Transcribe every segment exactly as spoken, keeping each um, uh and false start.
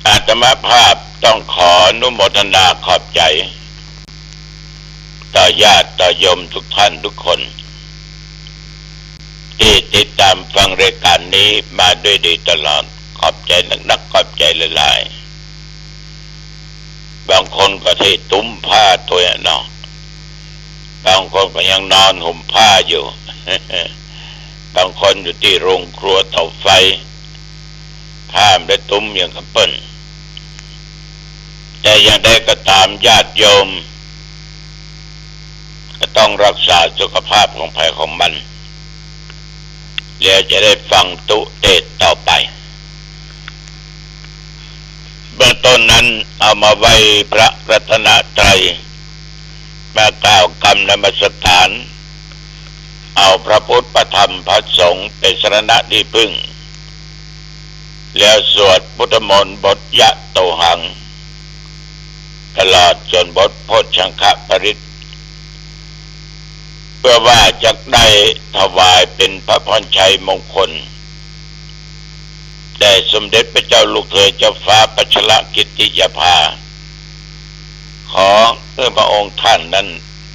อาตมาภาพต้องขออนุโมทนาขอบใจ๋ ต่อญาติต่อโยมทุกท่านทุกคน ตี้ติดต๋ามฟังรายก๋านนี้มาด้วยดีตลอด ขอบใจ๋นักๆ ขอบใจ๋หลายๆ บางคนก็ตี้ตุ้มผ้าตวยเนาะ บางคนก็ยังนอนห่มผ้าอยู่ บางคนอยู่ตี้โฮงครัวเตาไฟ ผ้าบ่ได้ตุ้มอย่างกับเปิ้น แต่อย่างใดก็ต๋ามญาติโยม ก็ต้องฮักษาสุขภาพของใผของมัน แล้วจะได้ฟังตุเตสน์ต่อไป เบื้องต้นนั้นเอามาไหว้พระรัตนตรัย มากล่าวกำนมัสก๋าน เอาพระพุทธพระธรรมพระสงฆ์เป๋นสรณะตี้พึ่ง แล้วสวดพุทธมนต์บทยะโตหัง ตลอดจนบทโพชฌังคปริตร เพื่อว่าจักได้ถวายเป๋นพระพรชัยมงคล แด่สมเด็จพระเจ้าลูกเธอเจ้าฟ้าพัชรกิติยาภา ขอหื้อพระองค์ท่านนั้น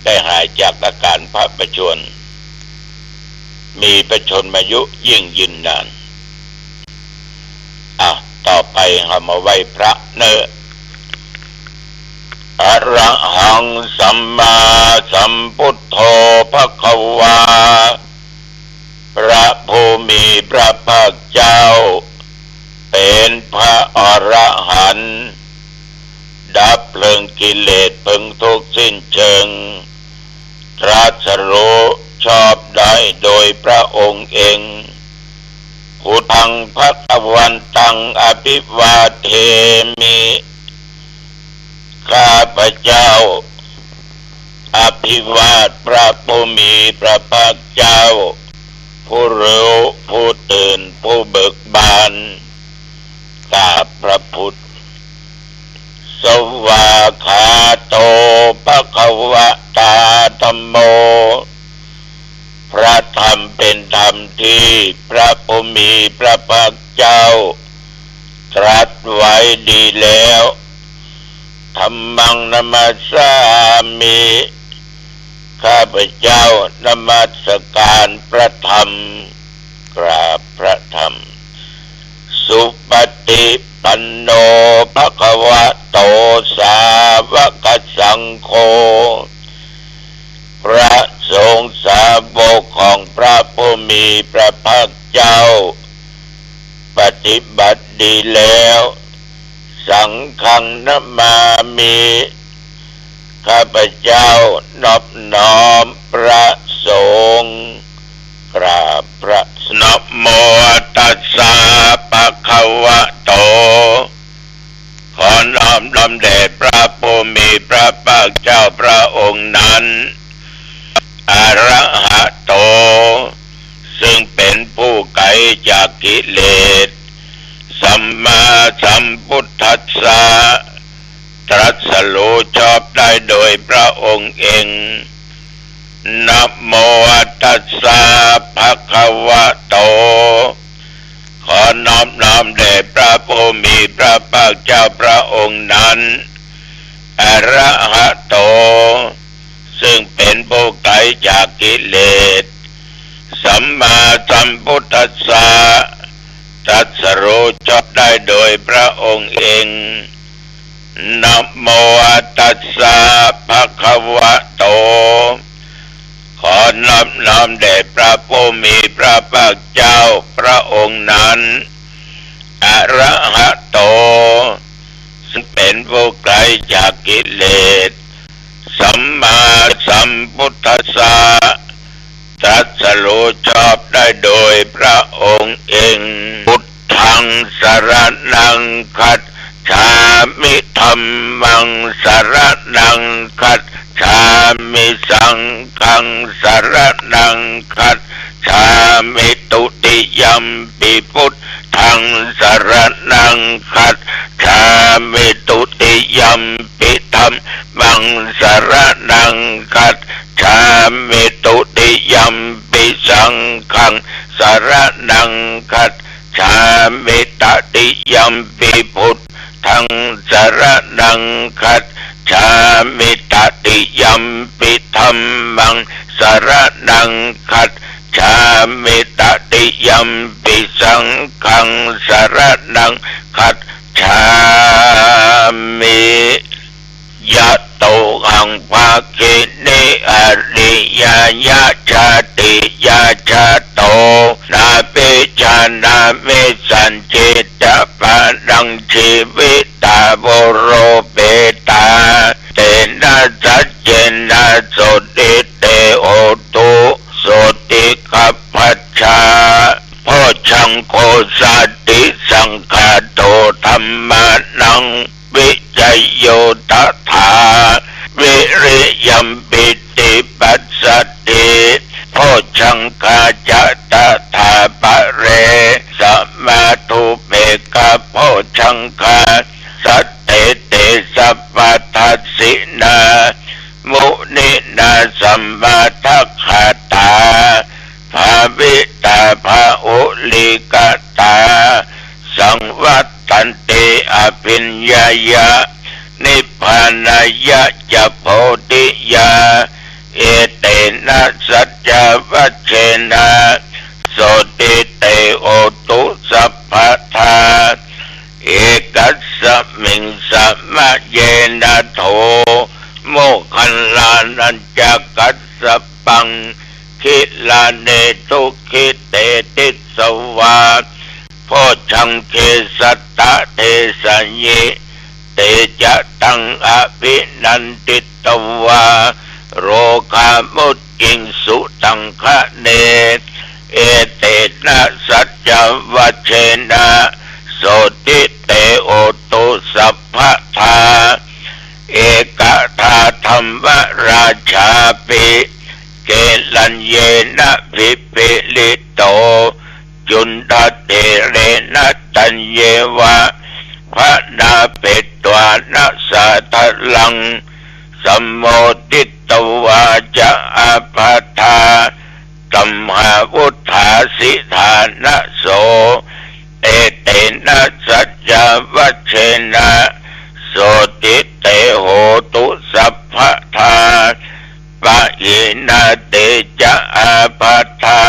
ได้หายจากอาก๋านพระประชวร มีพระชนมายุยิ่งยืนนาน อ่ะ ต่อไปเฮามาไหว้พระเนาะ อะระหังสัมมาสัมพุทโธภะคะวา พระผู้มีพระภาคเจ้า เป๋นพระอรหันต์ ดับเพลิงกิเลสเพลิงทุกข์สิ้นเชิง ตรัสรู้ชอบได้โดยพระองค์เอง พุทธังภะคะวันตัง อะภิวาเทมิ ข้าพเจ้า อะภิวาทพระผู้มีพระภาคเจ้า ผู้รู้ ผู้ตื่น ผู้เบิกบาน กราบพระพุทธ สวากขาโต ภะคะวะตา ธัมโม พระธรรมเป๋นธรรมตี้พระผู้มีพระภาคเจ้า ตรัสไว้ดีแล้ว ธัมมังนะมัสสามิ ข้าพเจ้านมัสก๋านพระธรรม กราบพระธรรม สุปฏิปันโน ภะคะวะโต สาวกสังโฆ พระสงฆ์สาวกของพระผู้มีพระภาคเจ้า ปฏิบัติดีแล้ว สังฆังนะมามิ ข้าพเจ้านอบน้อมพระสงฆ์ กราบพระ นะโมตัสสะ ภะคะวะโต ขอน้อมน้อมแด่พระผู้มีพระภาคเจ้าพระองค์นั้น อะระหะโต ซึ่งเป๋นผู้ไกลจากกิเลส สัมมาสัมพุทธัสสะ ตรัสรู้ชอบได้โดยพระองค์เอง นะโมตัสสะ ภะคะวะโต ขอน้อมน้อมแด่พระผู้มีพระภาคเจ้าพระองค์นั้น อะระหะโต ซึ่งเป๋นผู้ไกลจากกิเลส สัมมาสัมพุทธัสสะ ตรัสรู้ชอบได้โดยพระองค์เอง นะโมตัสสะ ภะคะวะโต ขอน้อมน้อมแด่พระผู้มีพระภาคเจ้าพระองค์นั้น อะระหะโต ซึ่งเป๋นผู้ไกลจากกิเลส สัมมาสัมพุทธัสสะ ตรัสรู้ชอบได้โดยพระองค์เอง พุทธังสรณังคัจฉามิ ธัมมังสรณังคัจฉามิ สังฆังสรณังคัจฉามิ ตุติยัมปิพุทธังสรณังคัจฉามิ ตุติยัมปิธัมมังสรณังคัจฉามิ ตุติยัมปิสังฆังสรณังคัจฉามิ ตติยัมปิพุท สรณังคัจฉามิ ตติยัมปิธัมมัง สรณังคัจฉามิ ตติยัมปิสังฆัง สรณังคัจฉามิ ยะโตหัง ภะคะเน อะริยะ ยะชาติ ยะชาโต นาปิชานามิ สัญญิตตะปะนัง ชีวิตา โวโรเปตา เตนะ สัจเจนะ โสติ เต โหตุ โสติ ขัพพัชชา โพชฌังโค สาติ สังขาโต ธัมมานัง วิจโย ตถา วิริยัม ปีติ ปัสสัทธิ โพชฌังคา จะ ตถา ปะเร สะมา ทุเปกขะ โพชฌังคา สัตเต เต สัพพะทัสสินา มุนินา สมมาทักขาตา ภาวิตา ภะหุลีกตา สังวัตตันติ อะภิญญายะ นิพพานายะจะ โพธิยา เอเตนะ สัจจวัจเชนะ โสติ เต โหตุ สัพพะทา เอกัสมิง สะมะเยนะ โถ โมคคัลลานัญจะกัสสปัง ขีลาเน ทุกขิเต ติสสวา โพชฌังเข สัตตะเทสะยิ เตจะตัง อะภินันทิตวา โรคามุจจิงสุ ตังคะเน เอเตนะ สัจจวัจเชนะ โสติ เต โหตุ สัพพะทา เอกทาธัมมราชาปิ เกลัญเยนะ ภิปภิลิโต จุณฑะเถเรนะ ตัญเยวะ พะนาเปตวานะ สาทะลัง สัมโมทิตวาจะ อาปาทา ตัมหาวุฏฐาสิฐานะโส เอเตนะ สัจจวัจเชนะ โสติ เต โหตุ สัพพะทา ปะหินา เตจะ อาปาทา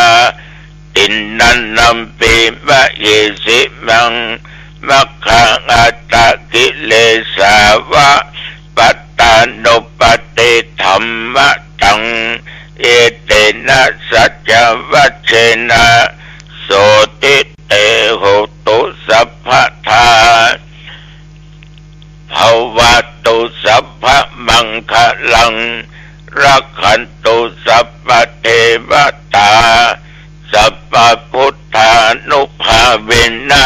ติณณัมปิ มะหิสิมัง มัคคะอัตตะกิเลสาวะ ปัตตานุปัตติธัมมะตัง เอเตนะ สัจจวัจเชนะ โสติ เต โหตุ สัพพะทา ภะวะตุ สัพพะมังคะลัง รักขันตุ สัพพะเทวะตา สัพพะพุทธานุภาเวนะ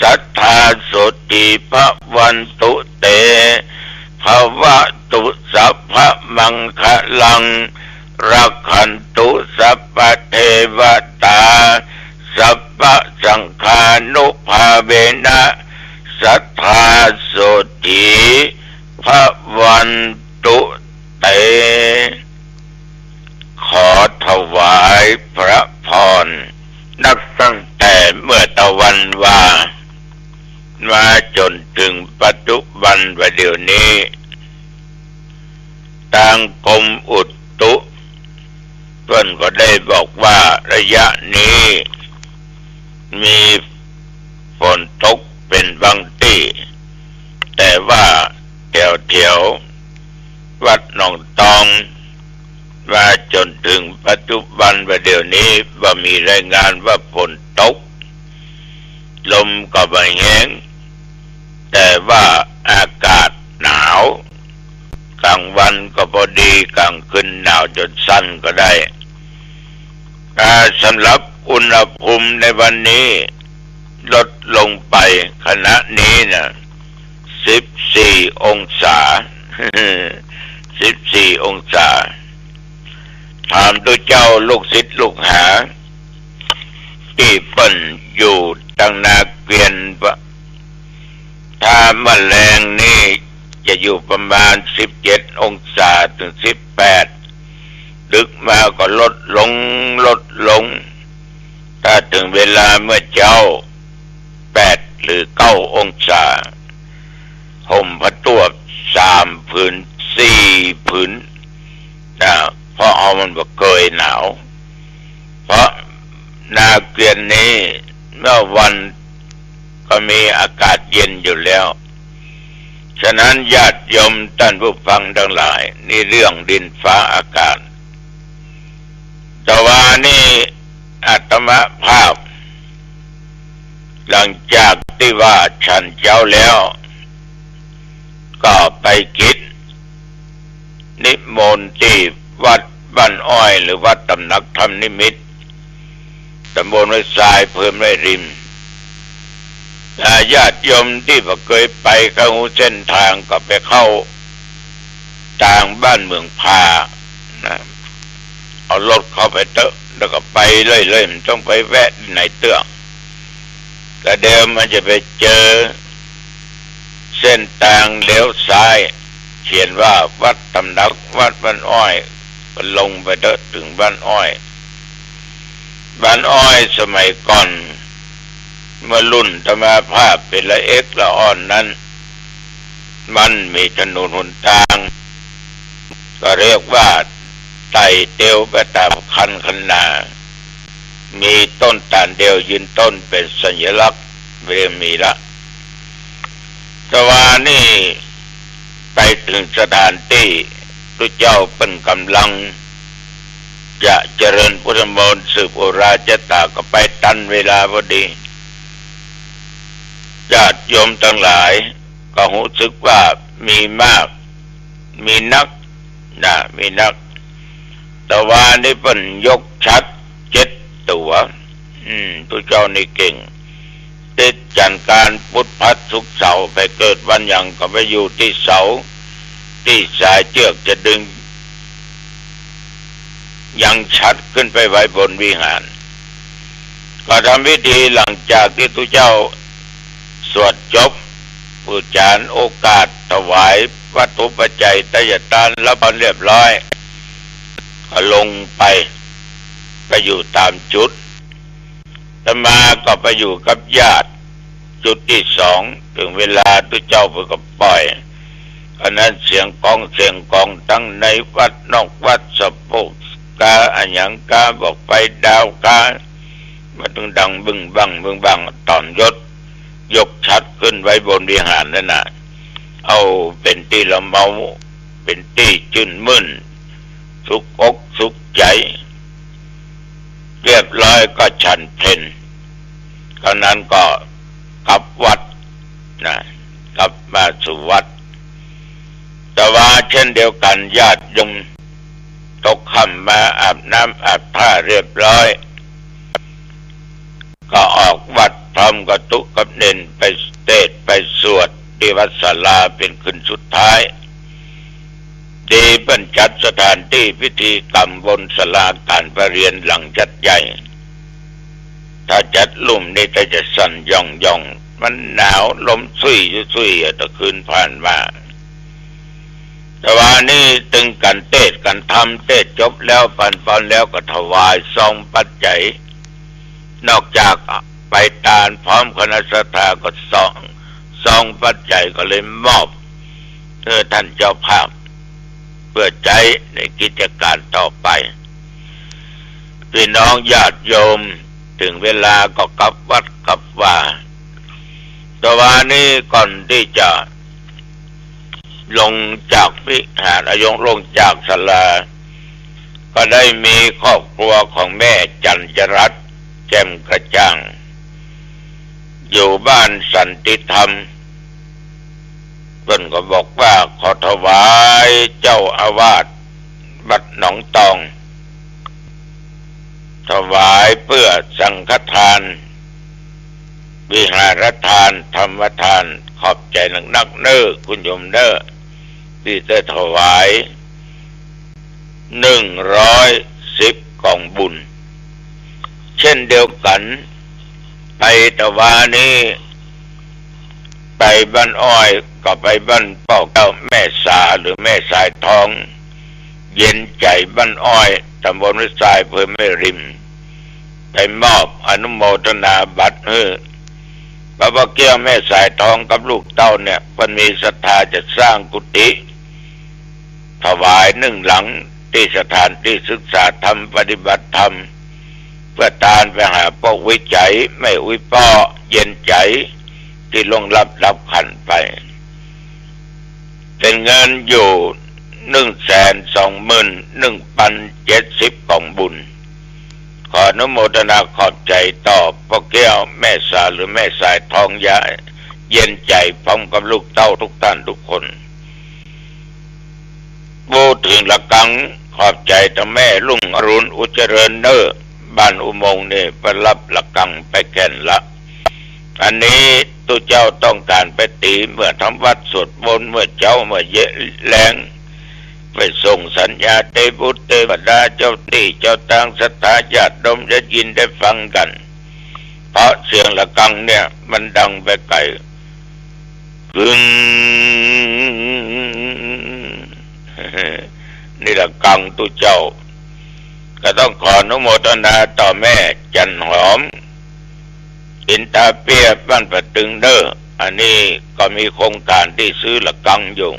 สัตถา โสตถี ภะวันตุ เต ภะวะตุ สัพพะมังคะลัง รักขันตุ สัพพะเทวะตา สัพพะสังฆานุภาเวนะ สัตถา โสตถี ภะวันตุ เต ขอถวายพระพร นับตั้งแต่เมื่อตะวันวา มาจ๋นเถิงปัจจุบันว่าเดี๋ยวนี้ ตางกรมอุตุ เปิ้นก็ได้บอกว่าระยะนี้มีฝนตกเป๋นบางตี้ แต่ว่าแถวๆ วัดหนองตอง มาจ๋นเถิงปัจจุบันว่าเดี๋ยวนี้บ่มีรายงานว่าฝนตก ลมก็บ่แฮง แต่ว่าอากาศหนาว ก๋างวันก็ปอดี ก๋างคืนหนาวจ๋นสั่นก็ได้ อ่า สำหรับอุณหภูมิในวันนี้ลดลงไปขณะนี้นะ สิบสี่องศา สิบสี่องศา ถามตุ๊เจ้าลูกศิษย์ลูกหา ตี้เปิ้นอยู่ตางนาเกวียนว่า ถ้าเมื่อแลงนี่จะอยู่ประมาณสิบเจ็ดองศาเถิงสิบแปด ดึกมาก็ลดลง ลดลง ถ้าเถิงเวลาเมื่อเจ๊า แปดหรือเก้าองศา ห่ม เดือนนี้ เมื่อวันก็มีอากาศเย็นอยู่แล้ว ฉะนั้นญาติโยมต้านผู้ฟังตังหลาย นี่เรื่องดินฟ้าอากาศ แต่ว่านี่อาตมาภาพ หลังจากตี้ว่าฉันเจ๊าแล้ว ก็ไปกิจนิมนต์ตี้วัดบ้านอ้อย หรือวัดตำหนักธรรมนิมิต ตำบลห้วยทราย อำเภอแม่ริม อ่า ญาติโยมตี้บ่เกยไป เข้าฮู้เส้นตางก็ไปเข้าตางบ้านเมืองพานะ เอารถเข้าไปเต๊อะ แล้วก็ไปเลยๆ บ่ต้องไปแวะไหนเตื้อ ก็เดี๋ยวมันจะไปเจอเส้นตางเลี้ยวซ้าย เขียนว่าวัดตำหนักวัดบ้านอ้อย ก็ลงไปเต๊อะ เถิงบ้านอ้อย บ้านอ้อยสมัยก่อน เมื่อรุ่นอาตมาภาพเป๋นละเอ็กละอ่อนนั้น มันมีถนนหนตาง ก็เรียกว่าไต่เตียวไปต๋ามคันนา มีต้นตาลเดียวยืนต้นเป๋นสัญลักษณ์ เริ่มมีละ แต่ว่านี่ไปเถิงสถานตี้ ตุ๊เจ้าเปิ้นก่ำลังจะเจริญพุทธมนต์สืบอุราชะตา ก็ไปตันเวลาพอดี ญาติโยมตังหลายก็ฮู้สึกว่ามีมาก มีนักนะ มีนัก แต่ว่านี่เปิ้นยกฉัตรเจ็ดตั๋ว อืม ตุ๊เจ้านี่เก่ง ติดจันทร์อังคารพุธพฤหัสศุกร์เสาร์ ใผเกิดวันหยังก็ไปอยู่ตี้เสา ตี้สายเจื้อกจะดึง ยังฉัตรขึ้นไปไว้บนวิหาร ก็ทำพิธี หลังจากตี้ตุ๊เจ้าสวดจบ อุจจาระโอกาส ถวายวัตถุปัจจัยไตรยตาน รับพรเรียบร้อย ก็ลงไป ไปอยู่ต๋ามจุด อาตมาก็ไปอยู่กับญาติ จุดตี้สอง เถิงเวลาตุ๊เจ้าเปิ้นก็ปล่อย อันนั้นเสียงกลองเสียงกลอง ตังในวัดนอกวัด สะโพกกา อะหยังกา บอกไปดาวกา มันตึงดังบึ้งบั้งบึ้งบั้ง ต๋อนยศ ยกฉัตรขึ้นไว้บนวิหารนั่นน่ะ เอาเป๋นตี้ละเมา เป๋นตี้จื้นมื่น สุขอกสุขใจ๋ เรียบร้อยก็ฉันเพล คราวนั้นก็กลับวัดนะ กลับมาสู่วัด แต่ว่าเช่นเดียวกั๋น ญาติโยมตกค่ำมาอาบน้ำอาบท่าเรียบร้อย ก็ออกวัดพร้อมกับตุ๊กับเณร ไปเตศน์ไปสวดตี้วัดศาลาเป๋นคืนสุดท้าย ตี้เปิ้นจัดสถานตี้พิธีกรรมบนศาลาก๋านประเรียนหลังจัดใหญ่ ถ้าจัดลุ่มนี่ก็จะสั่นหย่องๆ มันหนาว ลมซุยซุยอะ ตะคืนผ่านมา แต่ว่านี่ตึงกั๋นเตศน์กั๋นธรรม เตศน์จบแล้ว ปันปอนแล้วก็ถวายซองปัจจัย นอกจากไปตานพร้อมคณะศรัทธาก็ซอง ซองปัจจัยก็เลยมอบหื้อต้านเจ้าภาพ เปื้อใจ๊ในกิจก๋านต่อไป ปี้น้องญาติโยม เถิงเวลาก็กลับวัดกลับวา แต่ว่านี้ก่อนตี้จะลงจากวิหาร อะ ลงจากศาลา ก็ได้มีครอบครัวของแม่จันทรัตน์ แจ่มกระจ่าง อยู่บ้านสันติธรรม เปิ้นก็บอกว่า ขอถวายเจ้าอาวาสวัดหนองตอง ถวายเปื้อสังฆทาน วิหารทาน ธรรมทาน ขอบใจ๋นักๆ เน้อ คุณโยมเน้อ ตี้ได้ถวาย หนึ่งร้อยสิบกองบุญ เช่นเดียวกั๋น ไปตะวานี้ ไปบ้านอ้อย ก็ไปบ้านป้อแก้วแม่สา หรือแม่สายทอง เย็นใจ๋บ้านอ้อย ต๋ำบลห้วยทราย อำเภอแม่ริม ไปมอบอนุโมทนาบัตรหื้อ ป้อแก้วแม่สายทองกับลูกเต้าเนี่ย เปิ้นมีศรัทธาจะสร้างกุฏิ ถวายหนึ่งหลัง ตี้สถานตี้ศึกษาธรรม ปฏิบัติธรรม เปื้อตานไปหาป้ออุ๊ยใจ๋ แม่อุ๊ยป้อเย็นใจ๋ ตี้ล่วงลับดับขันธ์ไป เป๋นเงินอยู่หนึ่งแสนสองหมื่นหนึ่งปันเจ็ดสิบก๋องบุญ ขออนุโมทนาขอบใจ๋ต่อป้อแก้วแม่สาหรือแม่สายทองยาเย็นใจ๋ พร้อมกับลูกเต้าทุกท่านทุกคน พูดเถิงละกัง ขอบใจ๋ตาแม่รุ่งอรุณ อุจเจริญเน่อ บ้านอุโมงค์นี่ ไปฮับละกังไปแก่นละ อันนี้ตุ๊เจ้าต้องก๋านไปตี๋เมื่อทำวัตรสวดมนต์ เมื่อเจ๊าเมื่อเย็นแลง ไปส่งสัญญาณเตบุตรเตวดา เจ้าตี้เจ้าตาง ศรัทธาญาติโยมได้ยินได้ฟังกั๋น เพราะเสียงละกังเนี่ยมันดังไปไก๋ กึ๊ง นี่ละกังตุ๊เจ้า ก็ต้องขออนุโมทนาต่อแม่จันหอม อินตาเปี้ย บ้านป่าตึงเน่อ อันนี้ก็มีโครงก๋านตี้ซื้อละกังอยู่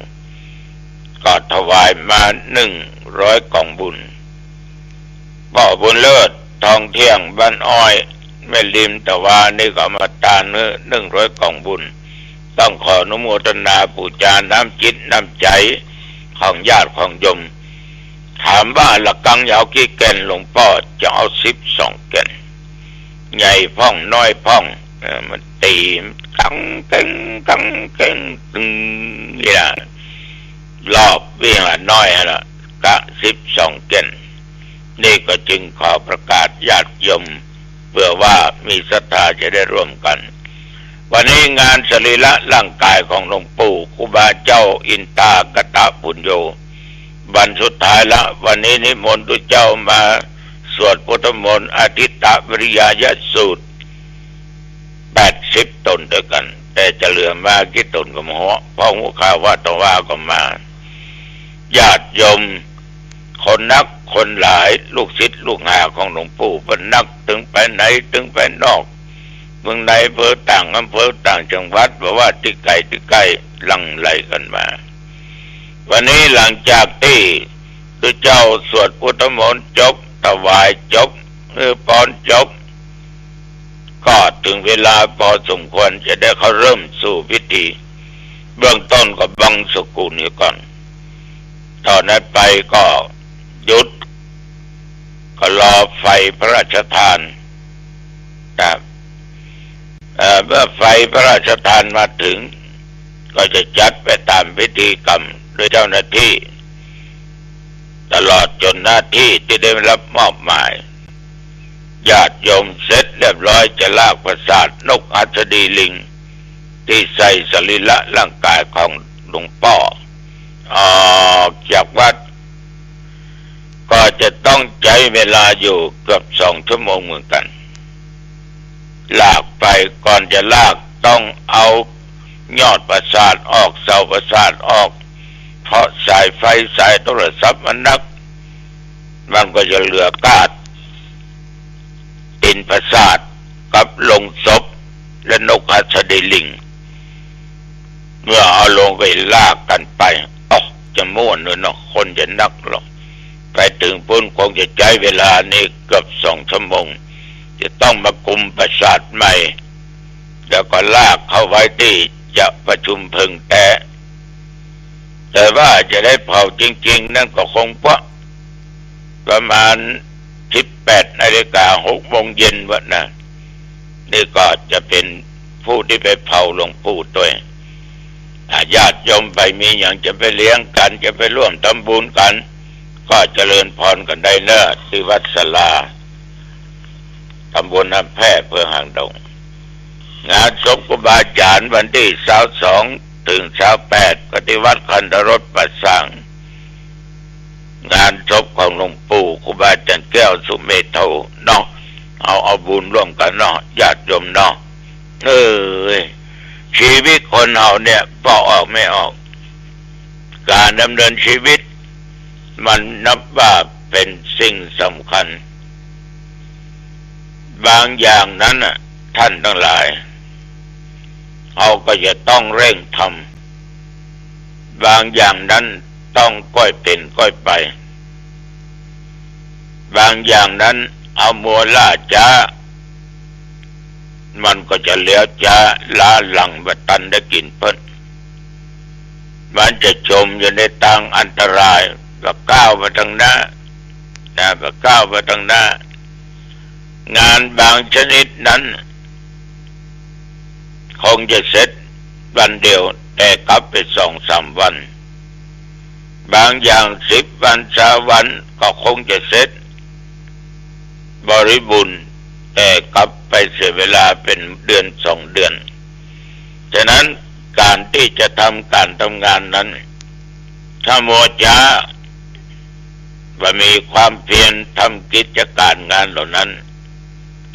ก็ถวายมาหนึ่งร้อยก๋องบุญ ป้อบุญเลิศ ทองเที่ยง บ้านอ้อย แม่ริมตะวา นี่ก็เอามาตานหื้อหนึ่งร้อยก๋องบุญ ต้องขออนุโมทนาปู๋จาน้ำจิตน้ำใจ๋ของญาติของโยม ถามว่าละกังจะเอากี่แก่น หลวงป้อจะเอาสิบสองแก่น ใหญ่พ่องน้อยพ่อง เออ มันตี๋กังเก๋งกังเก๋งตึงนี่ละ รอบวิหารน้อยหั่นละ กะสิบสองแก่น นี่ก็จึงขอประกาศญาติโยม เผื่อว่ามีศรัทธาจะได้ร่วมกั๋น วันนี้งานสรีระร่างกายของหลวงปู่ครูบาเจ้าอินตากตปุญโญ วันสุดท้ายละ วันนี้นิมนต์ตุ๊เจ้ามาสวดพุทธมนต์อทิตตวิริยยสูตร แปดสิบต๋นด้วยกั๋น แต่จะเหลือมากี่ต๋นก็บ่ฮู้ เพราะฮู้ข่าวว่าตะวาก็มา ญาติโยมคนนักคนหลาย ลูกศิษย์ลูกหาของหลวงปู่เปิ้นนัก ตึงไปในตึงไปนอก เมืองในอำเภอ ต่างอำเภอต่างจังหวัด บ่ว่าตี้ไก๋ตี้ใก้ หลั่งไหลกั๋นมา วันนี้หลังจากตี้ตุ๊เจ้าสวดพุทธมนต์จบ ถวายจบ หื้อปอนจบ ก็เถิงเวลาพอสมควรจะได้เข้าเริ่มสู่พิธี เบื้องต้นก็บังสุกุลนี้ก่อน ต่อนั้นไปก็หยุด ก็รอไฟพระราชทาน ครับ เอ่อ เมื่อไฟพระราชทานมาถึง ก็จะจัดไปต๋ามพิธีกรรมโดยเจ้าหน้าตี้ ตลอดจ๋นหน้าตี้ตี้ได้ฮับมอบหมาย ญาติโยมเสร็จเรียบร้อย จะลากปราสาทนกหัสดีลิง ตี้ใส่สรีระร่างกายของหลวงป้อ ออกจากวัด ก็จะต้องใจ๊เวลาอยู่เกือบสองชั่วโมงเหมือนกั๋น ลากไป ก่อนจะลากต้องเอายอดปราสาทออก เสาปราสาทออก เพราะสายไฟสายโทรศัพท์มันนัก มันก็จะเหลือก้า ตี๋นปราสาทกับโลงศพและนกหัสดีลิง เมื่อเอาลงก็ลากกั๋นไป โอ้ จะม่วนเลยเนาะ คนจะนักหลอก ไปเถิงปู๊นคงจะใจ๊เวลานี้เกือบสองชั่วโมง จะต้องมากุมปราสาทใหม่ แล้วก็ลากเข้าไว้ตี้จะประชุมเพลิงแต๊ แต่ว่าจะได้เผาจริงๆ นั้นก็คงประ ประมาณสิบแปดนาฬิกา หกโมงเย็นวะนะ นี่ก็จะเป๋นผู้ตี้ไปเผาหลวงปู่ตวย อ่า ญาติโยมไปมีหยังจะไปเลี้ยงกั๋น จะไปร่วมทำบุญกั๋น ก็เจริญพรกั๋นได้เน่อ ตี้วัดศาลา ต๋ำบลน้ำแพร่ อำเภอหางดง งานศพครูบาอาจ๋ารย์วันตี้ซาวสองเถิงซาวแปด ก็ตี้วัดคันธารสป่าซาง งานศพของหลวงปู่ครูบาอาจ๋ารย์แก้วสุเมโธเนาะ เอา เอาบุญร่วมกั๋นเนาะ ญาติโยมเนาะ เอ้ย ชีวิตคนเฮาเนี่ย ปอออกไม่ออก ก๋านดำเนินชีวิต มันนับว่าเป๋นสิ่งสำคัญ บางอย่างนั้นน่ะ ท่านตังหลาย เฮาก็จะต้องเร่งทำ บางอย่างนั้นต้องก้อยเป๋นก้อยไป บางอย่างนั้น เอามัวล้าจ๊า มันก็จะเหลียวจ๊า ล้าหลังบ่ตันได้กิ๋นเปิ้น มันจะจ๋มอยู่ในตางอันตราย บ่ก้าวไปตังหน้า นะ บ่ก้าวไปตังหน้า งานบางชนิดนั้น คงจะเสร็จวันเดียว แต่กลับไปสองสามวัน บางอย่างสิบวันซาววันก็คงจะเสร็จบริบูรณ์ แต่กลับไปเสียเวลาเป๋นเดือนสองเดือน ฉะนั้นก๋านตี้จะทำก๋านทำงานนั้น ถ้ามัวจ๊า บ่มีความเพียรทำกิจก๋านงานเหล่านั้น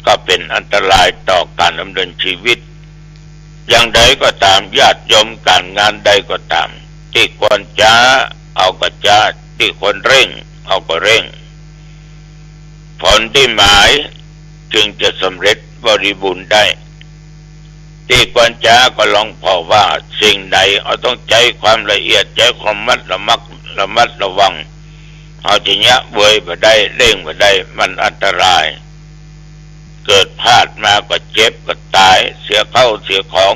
ก็เป๋นอันตรายต่อก๋านดำเนินชีวิต อย่างใดก็ต๋าม ญาติโยม ก๋านงานใดก็ต๋าม ตี้ควรจ๊า เอาก็จ๊า ตี้ควรเร่ง เอาก็เร่ง ผลตี้หมายจึงจะสำเร็จบริบูรณ์ได้ ตี้ควรจ๊าก็ลองผ่อว่าสิ่งใดเอาต้องใจ๊ความละเอียด ใจ๊ความระมัดระมัก ระมัดระวัง เอาจะเยียะเวยบ่ได้ เร่งบ่ได้ มันอันตราย เกิดพลาดมาก็เจ็บก็ต๋าย เสียข้าวเสียของ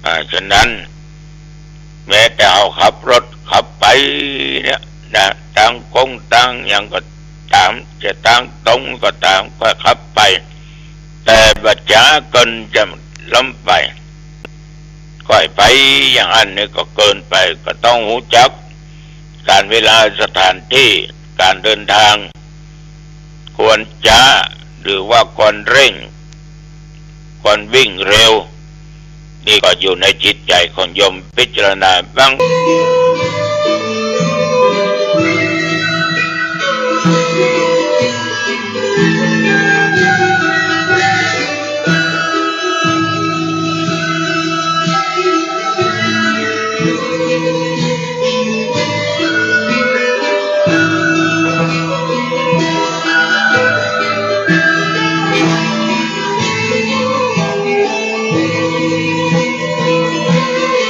อ่า ฉะนั้น แม้แต่เฮาขับรถขับไปเนี่ยนะ ตางโค้งตางหยังก็ต๋าม จะตางตรงก็ต๋าม ก็ขับไป แต่บ่จ๊าเกินจะล้ำไป ก็ไปอย่างอั้นนี่ก็เกินไป ก็ต้องฮู้จักก๋านเวลา สถานตี้ ก๋านเดินตาง ควรจ๊า หรือว่าควรเร่ง ควรวิ่งเร็ว นี่ก็อยู่ในจิตใจ๋ของโยมพิจารณาบ้าง